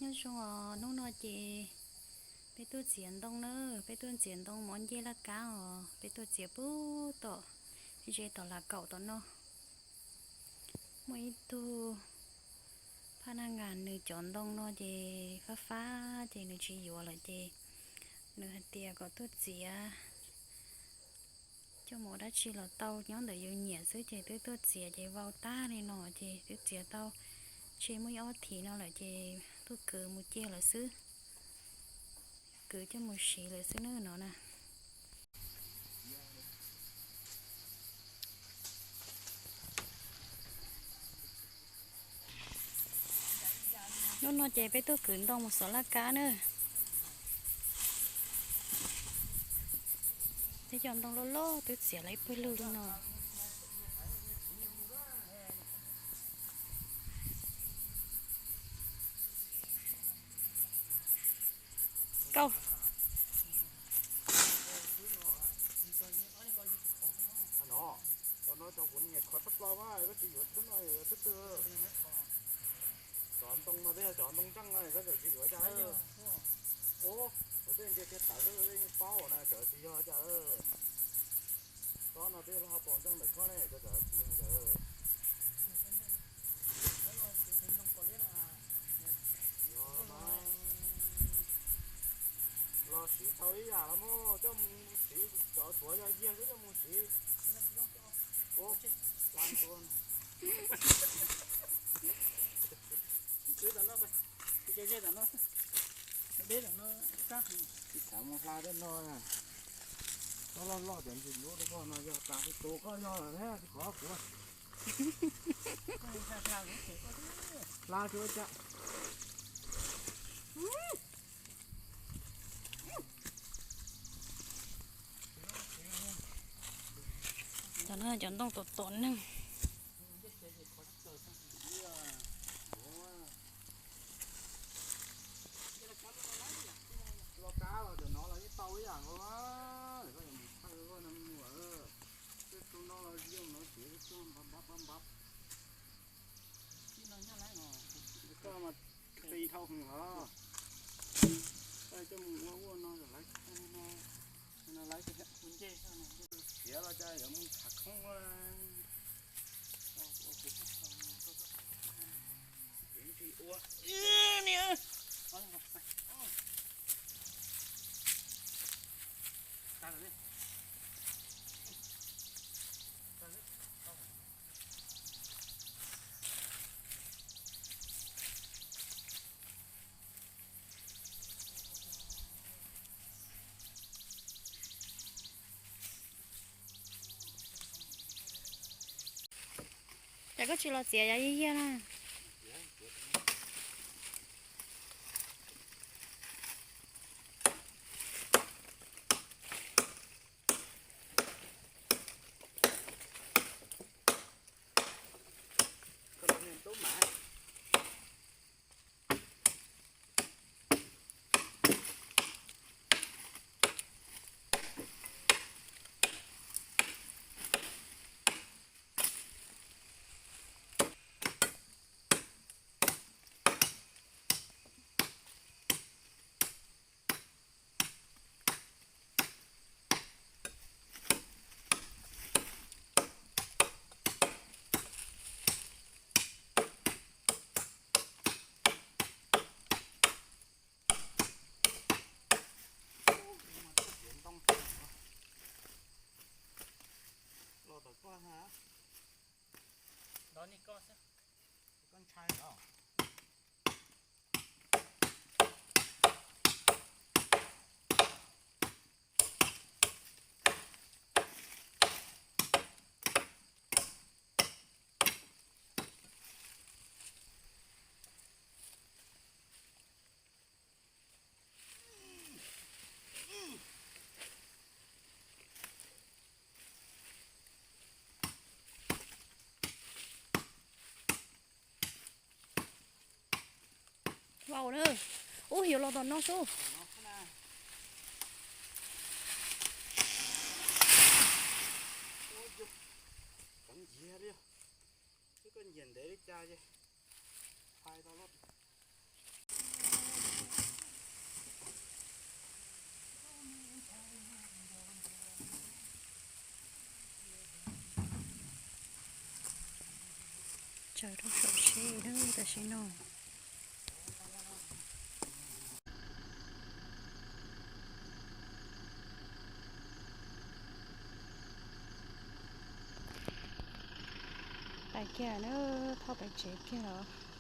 Nyob zoo os, hnub no ces peb tuaj txiav ntoo na, peb tuaj txiav ntoo mov ncej laj kab os, peb tuaj txiav puag tom ze tom lav kaum tom no. Muaj ib tug phaj naj nkas nws cov ntoo no ces fab fab ces nws tsis yuav lawm ces nws hais tias kom tuaj txiav coj mus ua dab tsi los tau, nyob ntawm yus nyiam xwb ces twb tuaj txiav ces vau tag li no ces twb txiav tau tseg muaj ib ob thiv no lawm ces tuaj kwv mus cia lawm xwb, kwv coj mus siv lawm xwb na no na. Hnub no ces peb tuaj kwv ntoo mus xov laj kab na. Peb cov ntoo loj loj twb txiav lawm ib pawg lug li no. Kauj. No, cov no cov kuv niam khov tshaj plaws mas koj tsis yuav txhub no yuav txhub twg? Cov ntoo no twb yog cov ntoo ntseej no koj txawm tsis yuav cas? Ub, kuv tej nce kiag tawv xwb yeej paub na, txawm tsis yog cas. Tsob no twb yog lub hauv paus ntseej ntawm koj ne, koj txawm tsis yog cas. Yog mas, los siv tau ib yam los mas coj mus siv, cov tuav yog yiag xwb coj mus siv. Ub, hla tuaj. Tsis txhob mus hla tej no, tsob loj loj cov ntsis lub rau koj no yog tas tus koj yog lawm thiab tsis pom kuv. Hla tsis ua cas. Cov no cov ntoo tom tom neeg. Los kab los cov no los yeej tau ib yam nkaus, koj yuav mus thaij koj no mus, tej tus no los zoo no ces koj npab npab npab. Koj mas qis dhau heev os. Koj coj mus ua ua no lawv, no lawv tias tiav los cas yuav mus tham khoob. Ua ni. Cas koj tsis los txiav yav yig yig na? Los tom koj ha. Ntov ni koj xwb. Koj ntshai os. Vau na. Ub, yuav los tom no sub. Koj nyiag li, twb koj nyiag ntev li cas ces hais tau lawm. Rau saum tsheb na tam sim no. Pais kiag na, thauj pais tsev kiag los.